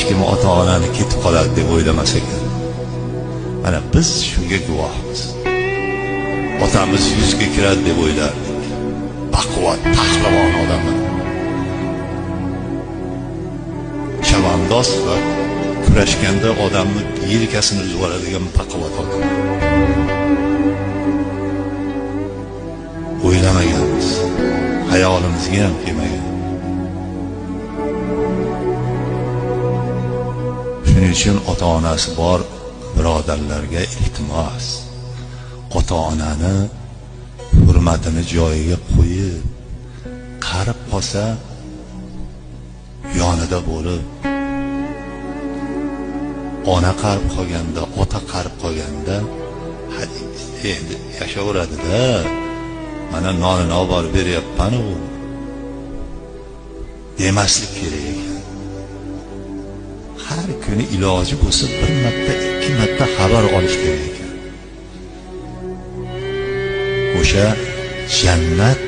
Kim ota-onani ketib qoladi deb o'ylamas ekan. Mana biz shunga guvohmiz. Otamiz 100 ga kiradi deb o'ylardik. Baquvvat, pahlavon odam. Chavandoz va kurashganda odamni yelkasini uzib oladigan baquvvat odam. O'ylamaganmiz. Hayolimizga ham kelmagan. Shuning uchun ota-onasi bor birodarlarga iltimos. Ota-onani hurmatini joyiga qo'yib, qarib qolsa yonida bo'lib, ona qarib qolganda, ota qarib qolganda endi yashaveradi-da. Mana nonini olib borib beryapman-u demaslik kerak ekan. Har kuni iloji bo'lsa bir marta, ikki marta xabar olish kerak ekan. O'sha jannat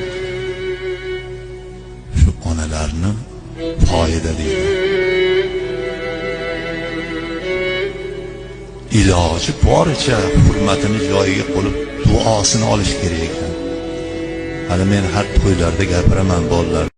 shu onalarni poyida deydi. Iloji boricha hurmatini joyiga qo'yib duosini olish kerak ekan. Hali men har to'ylarda gapiraman bolalar.